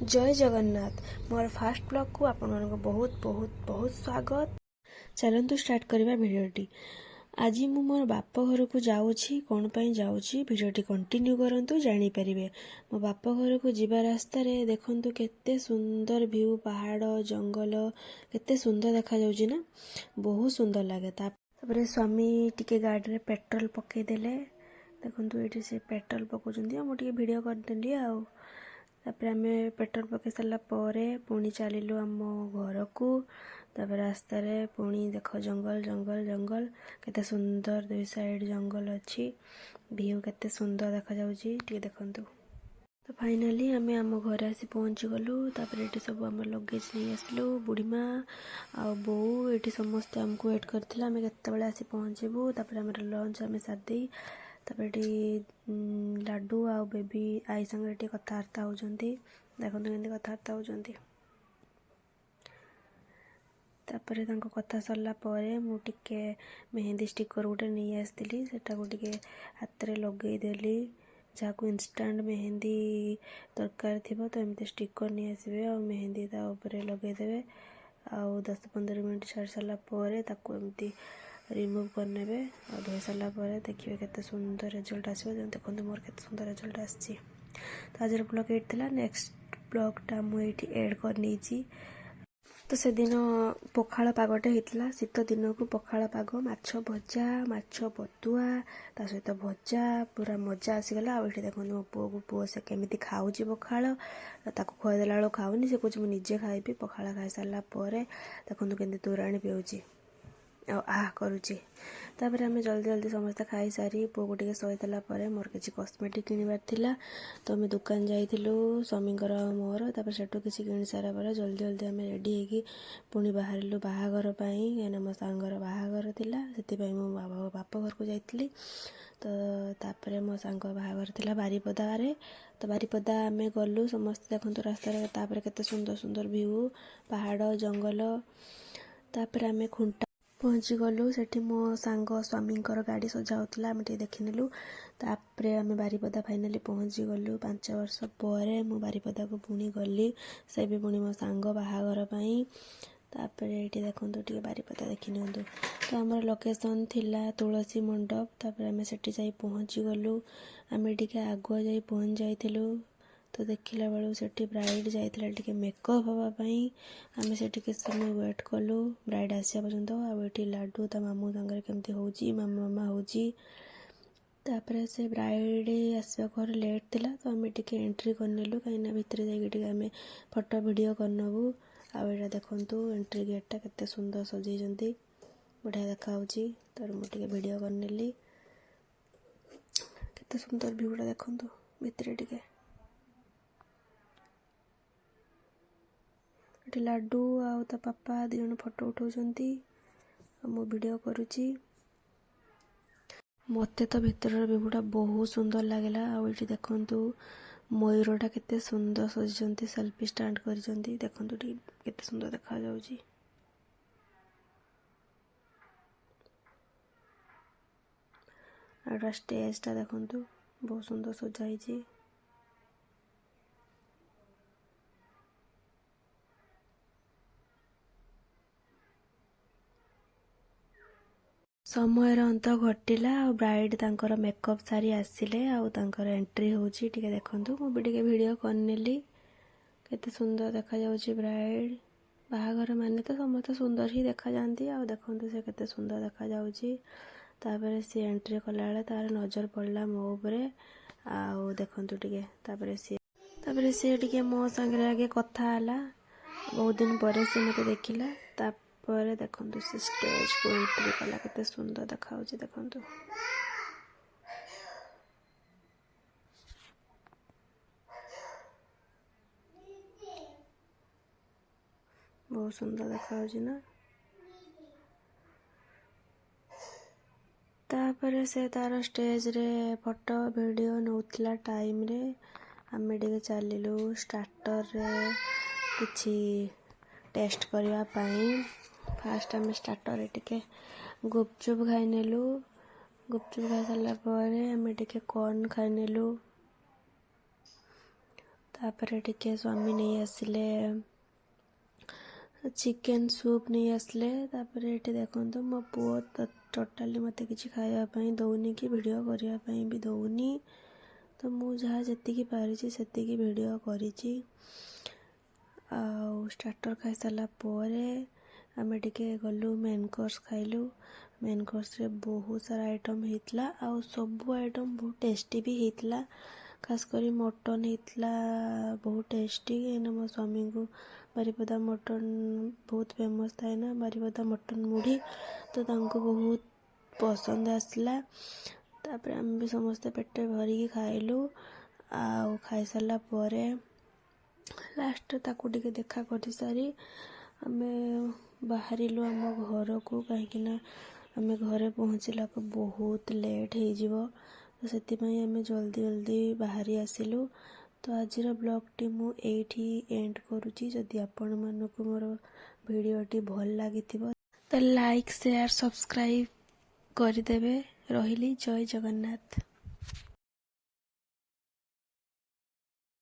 ଜୟ ଜଗନ୍ନାଥ। ମୋର ଫାଷ୍ଟ ବ୍ଲଗ୍କୁ ଆପଣମାନଙ୍କୁ ବହୁତ ବହୁତ ବହୁତ ସ୍ୱାଗତ। ଚାଲନ୍ତୁ ଷ୍ଟାର୍ଟ କରିବା ଭିଡ଼ିଓଟି। ଆଜି ମୁଁ ମୋର ବାପ ଘରକୁ ଯାଉଛି। କ'ଣ ପାଇଁ ଯାଉଛି, ଭିଡ଼ିଓଟି କଣ୍ଟିନ୍ୟୁ କରନ୍ତୁ, ଜାଣିପାରିବେ। ମୋ ବାପ ଘରକୁ ଯିବା ରାସ୍ତାରେ ଦେଖନ୍ତୁ କେତେ ସୁନ୍ଦର ଭ୍ୟୁ। ପାହାଡ଼, ଜଙ୍ଗଲ କେତେ ସୁନ୍ଦର ଦେଖାଯାଉଛି ନା? ବହୁତ ସୁନ୍ଦର ଲାଗେ। ତାପରେ ସ୍ୱାମୀ ଟିକେ ଗାଡ଼ିରେ ପେଟ୍ରୋଲ ପକାଇଦେଲେ। ଦେଖନ୍ତୁ, ଏଇଠି ସେ ପେଟ୍ରୋଲ ପକାଉଛନ୍ତି ଆଉ ମୁଁ ଟିକେ ଭିଡ଼ିଓ କରିଦେଲି। ଆଉ ତାପରେ ଆମେ ପେଟ୍ରୋଲ ପକାଇ ସାରିଲା ପରେ ପୁଣି ଚାଲିଲୁ ଆମ ଘରକୁ। ତାପରେ ରାସ୍ତାରେ ପୁଣି ଦେଖ, ଜଙ୍ଗଲ, ଜଙ୍ଗଲ, ଜଙ୍ଗଲ। କେତେ ସୁନ୍ଦର, ଦୁଇ ସାଇଡ଼ ଜଙ୍ଗଲ ଅଛି। ଭିଉ କେତେ ସୁନ୍ଦର ଦେଖାଯାଉଛି, ଟିକେ ଦେଖନ୍ତୁ। ତ ଫାଇନାଲି ଆମେ ଆମ ଘରେ ଆସି ପହଞ୍ଚିଗଲୁ। ତାପରେ ଏଠି ସବୁ ଆମ ଲଗେଜ୍ ନେଇ ଆସିଲୁ। ବୁଢ଼ୀମା ଆଉ ବୋଉ ଏଠି ସମସ୍ତେ ଆମକୁ ୱେଟ୍ କରିଥିଲେ, ଆମେ କେତେବେଳେ ଆସି ପହଞ୍ଚିବୁ। ତାପରେ ଆମର ଲଞ୍ଚ ଆମେ ସାରିଦେଇ, ତାପରେ ଏଠି ଲାଡ଼ୁ ଆଉ ବେବି ଆଈ ସାଙ୍ଗରେ ଟିକେ କଥାବାର୍ତ୍ତା ହେଉଛନ୍ତି। ଦେଖନ୍ତୁ କେମିତି କଥାବାର୍ତ୍ତା ହେଉଛନ୍ତି। ତାପରେ ତାଙ୍କ କଥା ସରିଲା ପରେ ମୁଁ ଟିକେ ମେହେନ୍ଦି ଷ୍ଟିକର୍ ଗୋଟେ ନେଇ ଆସିଥିଲି, ସେଟାକୁ ଟିକେ ହାତରେ ଲଗେଇଦେଲି। ଯାହାକୁ ଇନଷ୍ଟାଣ୍ଟ ମେହେନ୍ଦି ଦରକାର ଥିବ, ତ ଏମିତି ଷ୍ଟିକର୍ ନେଇ ଆସିବେ ଆଉ ମେହେନ୍ଦି ତା ଉପରେ ଲଗେଇଦେବେ ଆଉ 10-15 ମିନିଟ୍ ଛାଡ଼ି ସାରିଲା ପରେ ତାକୁ ଏମିତି ରିମୁଭ୍ କରିନେବେ ଆଉ ଧୋଇ ସାରିଲା ପରେ ଦେଖିବେ କେତେ ସୁନ୍ଦର ରେଜଲ୍ଟ ଆସିବ। ଦେଖନ୍ତୁ, ମୋର କେତେ ସୁନ୍ଦର ରେଜଲ୍ଟ ଆସିଛି। ତ ଆଜିର ବ୍ଲଗ୍ ଏଇଠି ଥିଲା। ନେକ୍ସଟ ବ୍ଲଗ୍ଟା ମୁଁ ଏଇଠି ଏଡ଼୍ କରିନେଇଛି। ତ ସେଦିନ ପଖାଳ ପାଗଟେ ହେଇଥିଲା। ଶୀତ ଦିନକୁ ପଖାଳ ପାଗ, ମାଛ ଭଜା, ମାଛ ବତୁଆ, ତା ସହିତ ଭଜା, ପୁରା ମଜା ଆସିଗଲା। ଆଉ ଏଠି ଦେଖନ୍ତୁ ମୋ ପୁଅକୁ। ପୁଅ ସେ କେମିତି ଖାଉଛି ପଖାଳ। ତାକୁ ଖୁଆଇଦେଲା ବେଳକୁ ଖାଉନି, ସେ କହୁଛି ମୁଁ ନିଜେ ଖାଇବି। ପଖାଳ ଖାଇସାରିଲା ପରେ ଦେଖନ୍ତୁ କେମିତି ତୋରାଣି ପିଉଛି ଆଉ ଆହ କରୁଛି। ତାପରେ ଆମେ ଜଲ୍ଦି ଜଲ୍ଦି ସମସ୍ତେ ଖାଇସାରି, ପୁଅକୁ ଟିକେ ଶୋଇଦେଲା ପରେ ମୋର କିଛି କସ୍ମେଟିକ୍ କିଣିବାର ଥିଲା, ତ ଆମେ ଦୋକାନ ଯାଇଥିଲୁ, ସ୍ୱାମୀଙ୍କର ଆଉ ମୋର। ତାପରେ ସେଠୁ କିଛି କିଣି ସାରିଲା ପରେ ଜଲ୍ଦି ଜଲ୍ଦି ଆମେ ରେଡ଼ି ହେଇକି ପୁଣି ବାହାରିଲୁ ବାହାଘର ପାଇଁ, କାହିଁକିନା ମୋ ସାଙ୍ଗର ବାହାଘର ଥିଲା। ସେଥିପାଇଁ ମୁଁ ବାପ ଘରକୁ ଯାଇଥିଲି। ତ ତାପରେ ମୋ ସାଙ୍ଗ ବାହାଘର ଥିଲା ବାରିପଦାରେ। ତ ବାରିପଦା ଆମେ ଗଲୁ ସମସ୍ତେ। ଦେଖନ୍ତୁ ରାସ୍ତାରେ ତାପରେ କେତେ ସୁନ୍ଦର ସୁନ୍ଦର ଭ୍ୟୁ, ପାହାଡ଼, ଜଙ୍ଗଲ। ତାପରେ ଆମେ ଖୁଣ୍ଟା ପହଞ୍ଚିଗଲୁ। ସେଠି ମୋ ସାଙ୍ଗ ସ୍ୱାମୀଙ୍କର ଗାଡ଼ି ସଜା ହେଉଥିଲା, ଆମେ ଟିକେ ଦେଖିନେଲୁ। ତାପରେ ଆମେ ବାରିପଦା ଫାଇନାଲି ପହଞ୍ଚିଗଲୁ। 5 ବର୍ଷ ପରେ ମୁଁ ବାରିପଦାକୁ ପୁଣି ଗଲି, ସେ ବି ପୁଣି ମୋ ସାଙ୍ଗ ବାହାଘର ପାଇଁ। ତାପରେ ଏଇଠି ଦେଖନ୍ତୁ, ଟିକେ ବାରିପଦା ଦେଖିନିଅନ୍ତୁ। ତ ଆମର ଲୋକେସନ୍ ଥିଲା ତୁଳସୀ ମଣ୍ଡପ। ତାପରେ ଆମେ ସେଠି ଯାଇ ପହଞ୍ଚିଗଲୁ। ଆମେ ଟିକେ ଆଗୁଆ ଯାଇ ପହଞ୍ଚି ଯାଇଥିଲୁ। ତ ଦେଖିଲା ବେଳକୁ ସେଠି ବ୍ରାଇଡ଼୍ ଯାଇଥିଲା ଟିକେ ମେକଅପ୍ ହେବା ପାଇଁ। ଆମେ ସେଠି କିଛି ସମୟ ୱେଟ୍ କଲୁ ବ୍ରାଇଡ଼୍ ଆସିବା ପର୍ଯ୍ୟନ୍ତ। ଆଉ ଏଠି ଲାଡ଼ୁ ତା ମାମୁଁ ସାଙ୍ଗରେ କେମିତି ହେଉଛି, ମାମା ମାମା ହେଉଛି। ତାପରେ ସେ ବ୍ରାଇଡ଼୍ ଆସିବା ଘରେ ଲେଟ୍ ଥିଲା, ତ ଆମେ ଟିକେ ଏଣ୍ଟ୍ରି କରିନେଲୁ, କାହିଁକିନା ଭିତରେ ଯାଇକି ଟିକେ ଆମେ ଫଟୋ ଭିଡ଼ିଓ କରିନେବୁ। ଆଉ ଏଇଟା ଦେଖନ୍ତୁ, ଏଣ୍ଟ୍ରି ଗେଟ୍ଟା କେତେ ସୁନ୍ଦର ସଜେଇଛନ୍ତି, ବଢ଼ିଆ ଦେଖାହେଉଛି। ତାପରେ ମୁଁ ଟିକେ ଭିଡ଼ିଓ କରିନେଲି। କେତେ ସୁନ୍ଦର ଭିଉଟା ଦେଖନ୍ତୁ ଭିତରେ ଟିକେ। ଏଠି ଲାଡ଼ୁ ଆଉ ତା ପାପା ଦୁଇ ଜଣ ଫଟୋ ଉଠାଉଛନ୍ତି ଆଉ ମୁଁ ଭିଡ଼ିଓ କରୁଛି। ମୋତେ ତ ଭିତରର ଭିଉଟା ବହୁତ ସୁନ୍ଦର ଲାଗିଲା। ଆଉ ଏଇଠି ଦେଖନ୍ତୁ, ମୟୂରଟା କେତେ ସୁନ୍ଦର ସଜେଇଛନ୍ତି, ସେଲ୍ଫି ଷ୍ଟାଣ୍ଡ କରିଛନ୍ତି। ଦେଖନ୍ତୁ ଟିକେ କେତେ ସୁନ୍ଦର ଦେଖାଯାଉଛି। ଆଉ ଏଇଟା ଷ୍ଟେଜଟା ଦେଖନ୍ତୁ, ବହୁତ ସୁନ୍ଦର ସଜା ହେଇଛି। ସମୟର ଅନ୍ତ ଘଟିଲା ଆଉ ବ୍ରାଇଡ଼୍ ତାଙ୍କର ମେକଅପ୍ ସାରି ଆସିଲେ ଆଉ ତାଙ୍କର ଏଣ୍ଟ୍ରି ହେଉଛି। ଟିକେ ଦେଖନ୍ତୁ, ମୁଁ ବି ଟିକେ ଭିଡ଼ିଓ କରିନେଲି। କେତେ ସୁନ୍ଦର ଦେଖାଯାଉଛି ବ୍ରାଇଡ଼୍। ବାହାଘର ମାନେ ତ ସମସ୍ତେ ସୁନ୍ଦର ହିଁ ଦେଖାଯାଆନ୍ତି। ଆଉ ଦେଖନ୍ତୁ, ସେ କେତେ ସୁନ୍ଦର ଦେଖାଯାଉଛି। ତାପରେ ସିଏ ଏଣ୍ଟ୍ରି କଲାବେଳେ ତାର ନଜର ପଡ଼ିଲା ମୋ ଉପରେ। ଆଉ ଦେଖନ୍ତୁ ଟିକେ, ତାପରେ ସିଏ ଟିକେ ମୋ ସାଙ୍ଗରେ ଆଗେ କଥା ହେଲା। ବହୁତ ଦିନ ପରେ ସେ ମୋତେ ଦେଖିଲା। ତାପରେ ଦେଖନ୍ତୁ, ସେ ଷ୍ଟେଜକୁ ଏଣ୍ଟ୍ରି କଲା। କେତେ ସୁନ୍ଦର ଦେଖାଯାଉଛି ଦେଖନ୍ତୁ। ବହୁତ ସୁନ୍ଦର ଦେଖାଯାଉଛି ନା? ତାପରେ ସେ ତାର ଷ୍ଟେଜରେ ଫଟୋ ଭିଡ଼ିଓ ନେଉଥିଲା ଟାଇମ୍ରେ ଆମେ ଟିକେ ଚାଲିଲୁ ଷ୍ଟାର୍ଟରରେ କିଛି ଟେଷ୍ଟ କରିବା ପାଇଁ। ଫାଷ୍ଟ ଆମେ ଷ୍ଟାର୍ଟରରେ ଟିକେ ଗୁପଚୁପ୍ ଖାଇନେଲୁ। ଗୁପଚୁପ୍ ଖାଇସାରିଲା ପରେ ଆମେ ଟିକେ କର୍ନ ଖାଇନେଲୁ। ତାପରେ ଟିକେ ସ୍ୱାମୀ ନେଇ ଆସିଲେ, ଚିକେନ୍ ସୁପ୍ ନେଇ ଆସିଲେ। ତାପରେ ଏଠି ଦେଖନ୍ତୁ, ମୋ ପୁଅ ତ ଟୋଟାଲି ମୋତେ କିଛି ଖାଇବା ପାଇଁ ଦେଉନି କି ଭିଡ଼ିଓ କରିବା ପାଇଁ ବି ଦେଉନି। ତ ମୁଁ ଯାହା ଯେତିକି ପାରିଛି, ସେତିକି ଭିଡ଼ିଓ କରିଛି। ଆଉ ଷ୍ଟାର୍ଟର୍ ଖାଇସାରିଲା ପରେ ଆମେ ଟିକେ ଗଲୁ, ମେନ୍ କୋର୍ସ ଖାଇଲୁ। ମେନ୍ କୋର୍ସରେ ବହୁତ ସାରା ଆଇଟମ୍ ହେଇଥିଲା ଆଉ ସବୁ ଆଇଟମ୍ ବହୁତ ଟେଷ୍ଟି ବି ହେଇଥିଲା। ଖାସ କରି ମଟନ୍ ହେଇଥିଲା ବହୁତ ଟେଷ୍ଟି, କାହିଁକିନା ମୋ ସ୍ୱାମୀଙ୍କୁ ବାରିପଦା ମଟନ୍ ବହୁତ ଫେମସ୍ ଥାଏ ନା, ବାରିପଦା ମଟନ୍ ମୁଢ଼ି, ତ ତାଙ୍କୁ ବହୁତ ପସନ୍ଦ ଆସିଲା। ତାପରେ ଆମେ ବି ସମସ୍ତେ ପେଟ ଭରିକି ଖାଇଲୁ। ଆଉ ଖାଇସାରିଲା ପରେ ଲାଷ୍ଟରେ ତାକୁ ଟିକେ ଦେଖା କରିସାରି ଆମେ ବାହାରିଲୁ ଆମ ଘରକୁ, କାହିଁକିନା ଆମେ ଘରେ ପହଞ୍ଚିଲାକୁ ବହୁତ ଲେଟ୍ ହେଇଯିବ। ତ ସେଥିପାଇଁ ଆମେ ଜଲ୍ଦି ଜଲ୍ଦି ବାହାରି ଆସିଲୁ। ତ ଆଜିର ବ୍ଲଗ୍ଟି ମୁଁ ଏଇଠି ଏଣ୍ଡ କରୁଛି। ଯଦି ଆପଣମାନଙ୍କୁ ମୋର ଭିଡ଼ିଓଟି ଭଲ ଲାଗିଥିବ, ତ ଲାଇକ୍, ସେୟାର, ସବସ୍କ୍ରାଇବ୍ କରିଦେବେ। ରହିଲି, ଜୟ ଜଗନ୍ନାଥ।